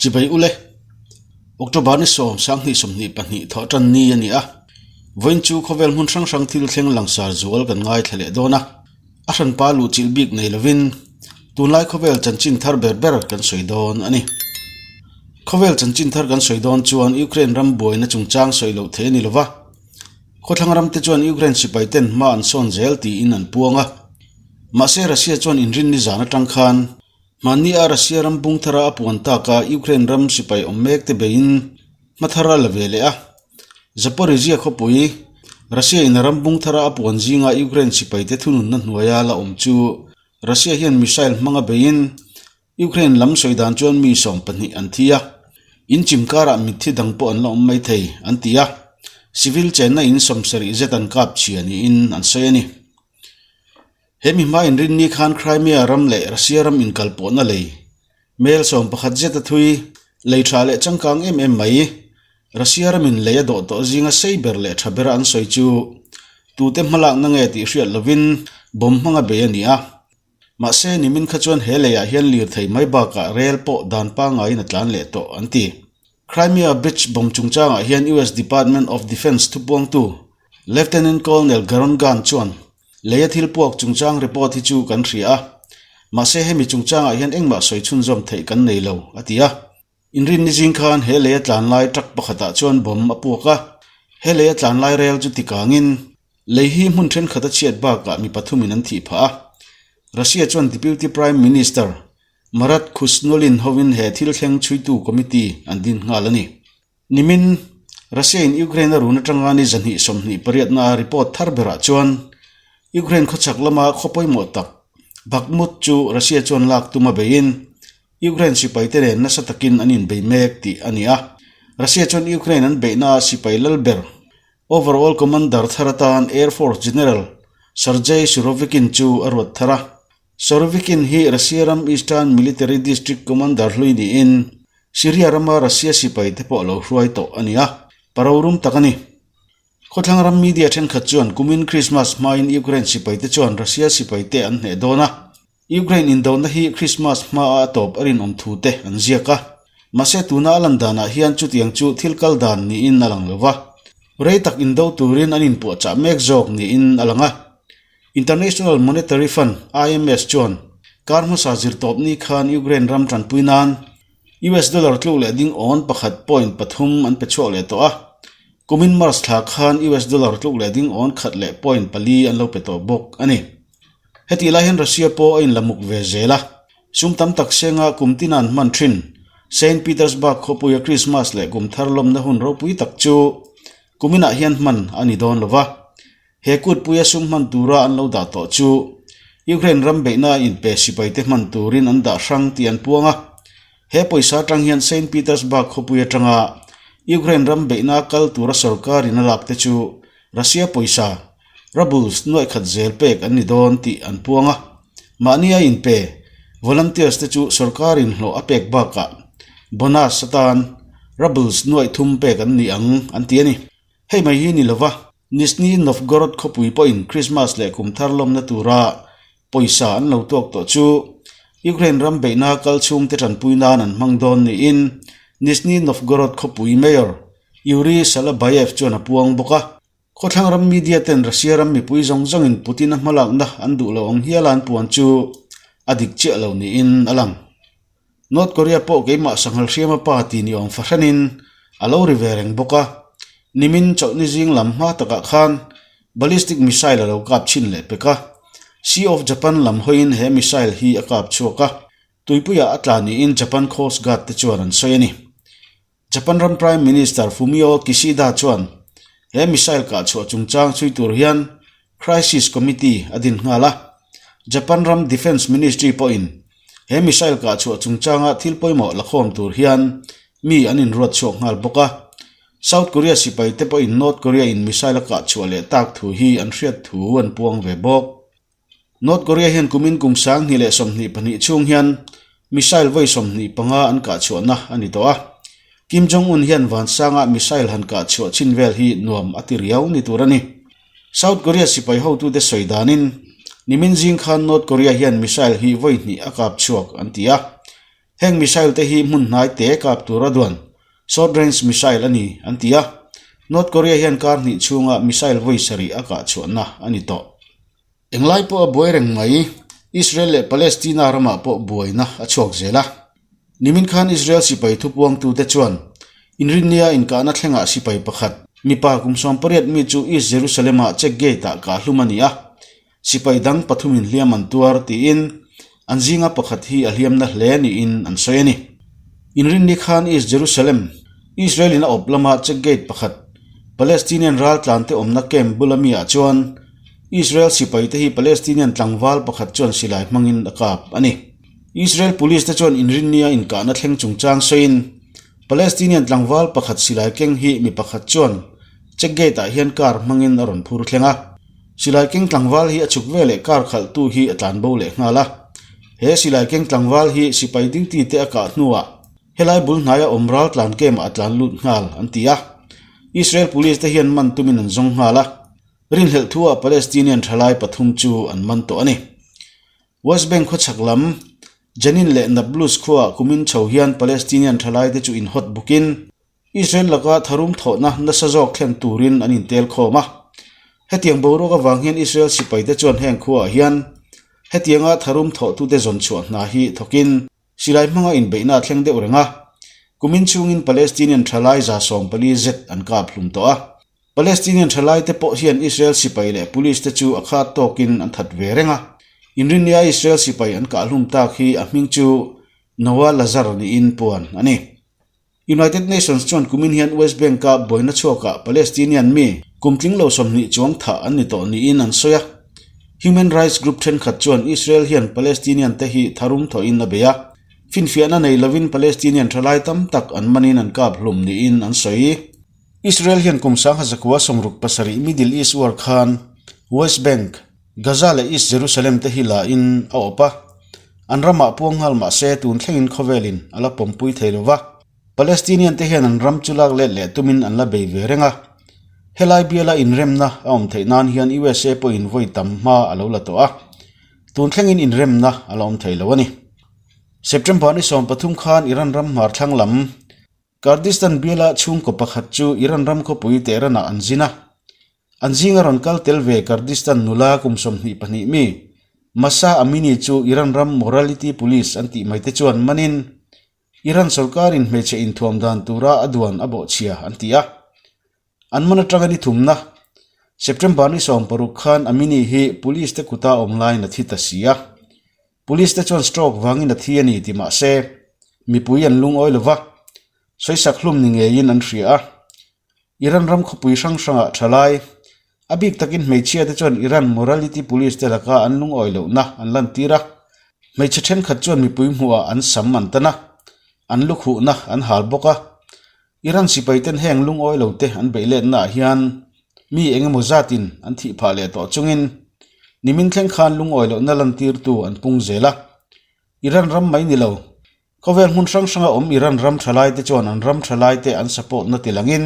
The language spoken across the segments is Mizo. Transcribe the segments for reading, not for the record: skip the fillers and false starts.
Chibai ule, October ni 10, 2022 thawh tan ni a ni a. Vawiin chu khawvel hmun hrang hrang thil thleng langsar zual kan ngaithla leh dawn a. A hranpa luh chilh bik nei lovin tunlai khawvel chanchin thar ber ber kan sawi dawn a ni. Khawvel chanchin thar kan sawi dawn chuan Ukraine ram buaina chungchang sawi loh theih a ni lova. Khawthlang ramte chuan Ukraine sipai ten hma an sawn zel tiin an puang a. Mahse Russia chuan inrinni zan atang khan hmanni a Russia ram bung thara a puan taka Ukraine ram sipai awm mek te beiin hma thar a la ve leh a. Zaporizhzhia khawpui, Russia in a ram bung thara a puan zinga Ukraine sipai te thununna hnuaia la awm chu Russia hian missile hmanga beiin Ukraine lam sawi dan chuan mi 20 an thi a, in chim karah mitthi dang pawh an la awm mai thei, an ti a. Civil chenna in 70 zet an kap chhia niin an sawi a ni. He mi hma inrinni khan Crimea ram leh Russia ram inkalpawhna lei mel 11 zet a thui, lei tha leh changkang em em mai. Russia ramin lei a dawh tawh zinga sei ber leh tha bera an sawi chu tute hmalakna nge tih hriat lovin bomb hmanga bei a ni a. Mahse, nimin kha chuan he leiah hian lirthei mai bakah rel pawh dan pangaiin a tlan leh tawh, an ti. Crimea Bridge bomb chungchangah hian US Department of Defence thupuangtu Lieutenant Colonel Garon Gunn chuan, Leia thil puak chungchang report hi chu kan hria a, mahse hemi chungchangah hian engmah sawi chhunzawm theih kan nei lo, a ti a. Inrinni zing khan he leia tlan lai truck pakhatah chuan bomb a puak a, he leia tlan lai rel chu tikangin Lei hi hmun thenkhat a chhiat bakah mi pathumin an thih phah a. Russia chuan Deputy Prime Minister Marat Khusnullin hovin he thil thleng chhuitu committee an din nghal a ni. Nimin, Russia-in Ukraine a run atanga ni 228 na report thar berah chuan Ukraine khawchhak lama khaw pawimawh tak Bakhmut chu Russia chuan lak tum a beiin Ukraine sipaite nen nasa takin an inbei mek tih a ni a. Russia chuan Ukraine an beihna sipai lal ber Overall Commander thar atan Air Force General Sergei Surovikin chu a ruat thar a. Surovikin hi Russia ram Eastern Military District Commander hlui niin Syria rama Russia sipai te pawh a lo hruai tawh a ni a, parorum tak a ni. Khawthlang ram media thenkhat chuan kumin Christmas hmain Ukraine sipai te chuan Russia sipai te an hneh dawn a. Ukraine indona hi Christmas hmaa a tawp a rinawm thu te an ziak a, mahse tuna a lan danah hian chutiang chu thil kal dan niin a lang lo va, rei tak indo turin an inpuahchah mek zawk niin a lang a. International Monetary Fund, IMF, chuan kar hmasa zirtawp ni khan Ukraine ram tanpui nan US dollar tluk leh ding awn pakhat point pathum an pe chhuak leh tawh a, kumin March thla khan US dollar tluk leh ding awn khat leh point pali an lo pe tawh bawk a ni. Hetih lai hian Russia pawh a inlamuk ve zel a, sum tam tak senga kum tina an hman thin. Saint Petersburg khawpuia Krismas leh kum thar lawmna hun ropui tak chu kuminah hian hman a ni dawn lo va. He kutpuia sum hman tura an lo dah tawh chu Ukraine ram beihna inpe sipaite hman turin an dah hrang tih an puang a. He pawisa atang hian Saint Petersburg khawpui atanga Ukraine ram beihna kal tura sorkarin a lakte chu Russia pawisa Rebels nuaih khat zel pek an ni dawn tih an puang a, mahni a inpe volunteers te chu sorkar in hlawh a pek bakah bonus atan Rebels nuaih thum pek an ni ang an ti a ni. Hei mai hi ni lova, Nizhny Novgorod khawpui pawhin Christmas leh kum thar lawmna tura pawisa an lo tuak tawh chu Ukraine ram beihna kal chhungte tanpui nan an hmang dawn niin Nizhny Novgorod khawpui Mayor Yuri Shalabayev chuan a puang bawk a. Khawthlang ram media ten Russia ram mipui zawng zawngin Putin-a hmalakna an duh lo ang hiala an puan chu a dik chiah lo niin a lang. North Korea pawh keimah sanghal hriama pa ti ni awm fahranin a lo ri ve reng bawk a, nimin chawlhni zing lam hma takah khan ballistic missile a lo kap chhin leh pek a, Sea of Japan lam hawiin he missile hi a kap chhuak a, tuipuiah a tla niin Japan Coast Guard te chuan an sawi a ni. Japan ram Prime Minister Fumio Kishida chuan he missile kah chhuah chungchang chhui tur hian Crisis Committee a din nghal a. Japan ram Defence Ministry pawhin he missile kah chhuah chungchanga thil pawimawh la khawm tur hian mi an inruat chhuak nghal bawk a. South Korea sipai te pawhin North Korea in missile a kah chhuah leh tak thu hi an hriat thu an puang ve bawk. North Korea hian kumin kum 2022 chhung hian missile vawi 25 an kah chhuahna a ni tawh a. Kim Jong-un hian vansanga missile han kah chhuah chin vel hi nuam a ti riau ni tur a ni. South Korea sipai hotute sawi danin nimin zing khan North Korea hian missile hi vawi hnih a kap chhuak an ti a. Heng missile te hi hmun hnai te kap tura duan short range missile a ni an ti a. North Korea hian kar hnih chhunga missile vawi sarih a kah chhuahna a ni tawh. Englai pawh a buai reng mai, Israel leh Palestina ramah pawh buaina a chhuak zel a. Nimin khan Israel sipai thupuangtute chuan Inrinnia inkahna thlengah sipai pakhat, mipa kum 18 mi chu East Jerusalem-ah check gate-ah kahhlum a ni a, sipai dang pathumin hliam an tuar tiin an zinga pakhat hi a hliamna hle niin an sawi a ni. Inrinni khan East Jerusalem, Israel-in a awp lama check gate pakhat, Palestinian raltlante awmna camp bula miah chuan Israel sipaite hi Palestinian tlangval pakhat chuan silai hmangin a kap a ni. Israel police te chuan inrinnia inkahna thleng chungchang sawiin Palestinian tlangval pakhat silai keng hi mi pakhat chuan check gate ah hian car hmangin a rawn phur thleng a. Silai keng tlangval hi a chhuk veleh car khalhtu hi a tlanbo leh nghal a. He silai keng tlangval hi sipai duty te a kah hnuah helai bul hnaia awm ral tlan camp ah a tlan lut nghal an ti a. Israel police te hian man tumin an zawng nghal a. Rinhlelh thuah Palestinian thalai pathum chu an man tawh a ni. West Bank khawchhak lam, Jenin leh Nablus khuaah kumin chho hian Palestinian thalaite chu inhawt bukin Israel laka tharum thawhna nasa zawk thlen turin an intel khawm a. Hetiang boruak avang hian Israel sipaite chuan heng khuaah hian hetianga tharum thawhtute zawn chhuah hna hi thawkin silai hmanga inbeihna a thleng deuh reng a. Kumin chhungin Palestinian thalai 14 zet an kap hlum tawh a. Palestinian thalaite pawh hian Israel sipai leh police te chu a khat tawkin an that ve reng a. Inrinnia Israel sipai an kahhlum tak hi a hming chu Noah Lazar niin puan a ni. United Nations chuan kumin hian West Bank-a buaina chhuakah Palestinian mi kum tling lo 20 chuang thah an ni tawh niin an sawi a. Human rights group thenkhat chuan Israel hian Palestinian te hi tharum thawhin a bei a, finfiahna nei lovin Palestinian thalai tam tak an manin an kap hlum niin an sawi. Israel hian kum 1967 Middle East War khan West Bank, Gaza leh East Jerusalem te hi la in a awp a, an ramah puang nghal mah se tun thlengin khawvelin a la pawmpui thei lo va. Palestinian te hian an ram chu lak let leh tumin an la bei ve reng a, helai biala inremna a awm theih nan hian USA pawhin vawi tam hma a lo la tawh a, tun thlengin inremna a la awm thei lo a ni. September ni 13 khan Iran ram hmar thlang lam, Kurdistan biala chhungkaw pakhat chu Iran ram khawpui Tehran-ah an zin a. An zinga rawn kal tel ve Kurdistan nula kum 22 mi Mahsa Amini chu Iran ram Morality Police an tih mai te chuan manin Iran sorkarin hmeichhe inthuam dan tura a duan a bawhchhia an ti a. An man atanga ni thumna September ni 16 khan Amini hi police te kuta awm laiin a thi ta si a. Police te chuan stroke vangin a thi a ni ti mah se, mipui an lungawi lo va, sawisak hlum ni ngeiin an hria a. Iran ram khawpui hrang hrangah tha lai, a bik takin hmeichhia te chuan Iran morality police te laka an lungawi lohna an lantir a. Hmeichhe thenkhat chuan mipui hmuhah an sam an tan a, an lukhuhna an hal bawk a. Iran sipaiten heng lungawi lo te an beih letnaah hian mi eng emaw zatin an thih phah leh tawh chungin nimin thleng khan lungawi lohna lantirtu an pung zel a. Iran ram mai ni lo, khawvel hmun hrang hranga awm Iran ram thalaite chuan an ram thalaite an support na tilangin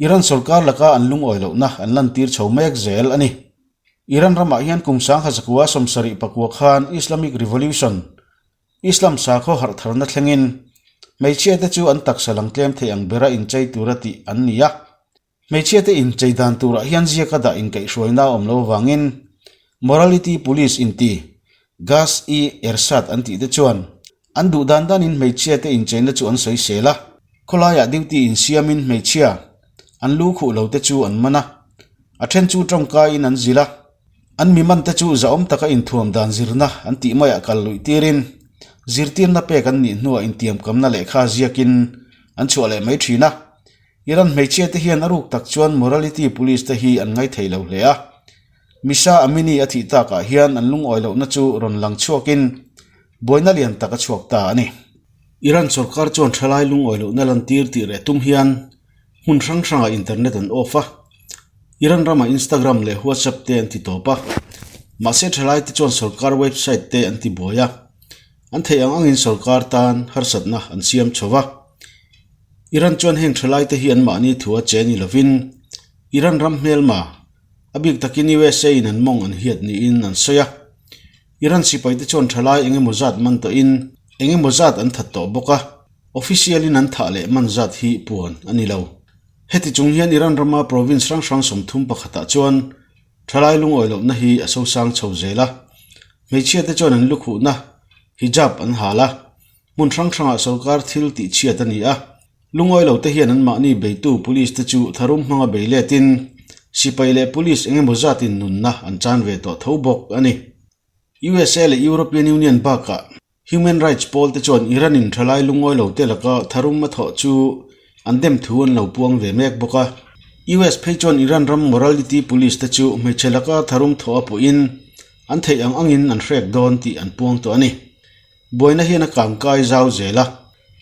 Iran sorkar laka an lungawi lohna an lantir chho mek zel a ni. Iran ramah hian kum 1979 khan Islamic Revolution, Islam sakhaw harhtharna thlengin hmeichhiate chu an taksa lang tlem thei ang bera inchei tura tih an ni a. Hmeichhiate inchei dan turah hian ziaka dah inkaihhruaina a awm lo avangin Morality Police inti, Gas-e-Ershad an tih te chuan an duh dan danin hmeichhiate incheina chu an sawisel a. Khawlaiah duty insiamin hmeichhia an lu khuh lo te chu an man a, a then chu tawngkaiin an zilh a. An mi man te chu zahawm taka inthuam dan zirna an tih maiah kal luih tirin zirtirna pek an nih hnuah intiamkamna lehkha ziakin an chhuah leh mai thin a. Iran hmeichhia te hian a ruk tak chuan morality police te hi an ngaithei lo hle a. Misa Amini a thih takah hian an lungawi lohna chu rawn lang chhuakin buaina lian tak a chhuak ta a ni. Iran sorkar chuan thalai lungawi lohna lantir tih reh tum hian hmun hrang hrangah internet an off a, Iran ramah Instagram leh WhatsApp te an ti tawp a, mahse thalai te chuan sorkar website te an ti buai a, an theih ang angin sorkar tan harsatna an siam chho va. Iran chuan heng thalai te hi anmahni thu a che ni lovin Iran ram hmelma, a bik takin USA in an mawng an hiat niin an sawi a. Iran sipaite chuan thalai eng emaw zat man tawhin. Eng emaw zat an that tawh bawk a, official-in an thah leh man zat hi puan a ni lo. Heti chung hian Iran rama province hrang hrang 30 pakhatah chuan thalai lungawi lohna hi a sosang chho zel a. Hmeichhiate chuan an lukhuhna, hijab, an hal a, hmun hrang hrangah sorkar thil tihchhiat a ni a. Lungawi lote hian anmahni beitu police te chu tharum hmanga bei letin sipai leh police eng emaw zatin nunna an chan ve tawh tho bawk a ni. USA leh European Union bakah Human Rights pawl te chuan Iran in thalai lungawi lote laka tharum a thawh chu an dem thu an lo puang ve mek bawk a. US phei chuan Iran ram morality police te chu hmeichhe laka tharum thawh a puhin an theih ang angin an hrek dawn tih an puang tawh a ni. Buaina hian a kangkai zau zel a,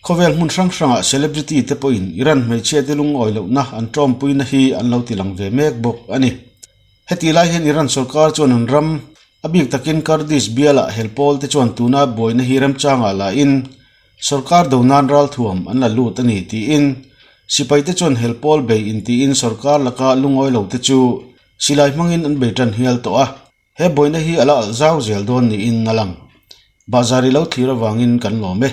khawvel hmun hrang hrangah celebrity te pawhin Iran hmeichhia te lungawi lohna an tawmpuina hi an lo tilang ve mek bawk a ni. Heti lai hian Iran sorkar chuan an ram, a bik takin Kurdish bialah hel pawl te chuan tuna buaina hi remchangah lahin sorkar do nan ralthuam an la lut a ni tiin sipai te chuan hel pawl bei intiin sorkar laka lungawi lo te chu silai hmangin an bei tan hial tawh a. He buaina hi a la alh zau zel dawn niin a lang. Bahzar i lo thlir avangin kan lawm e.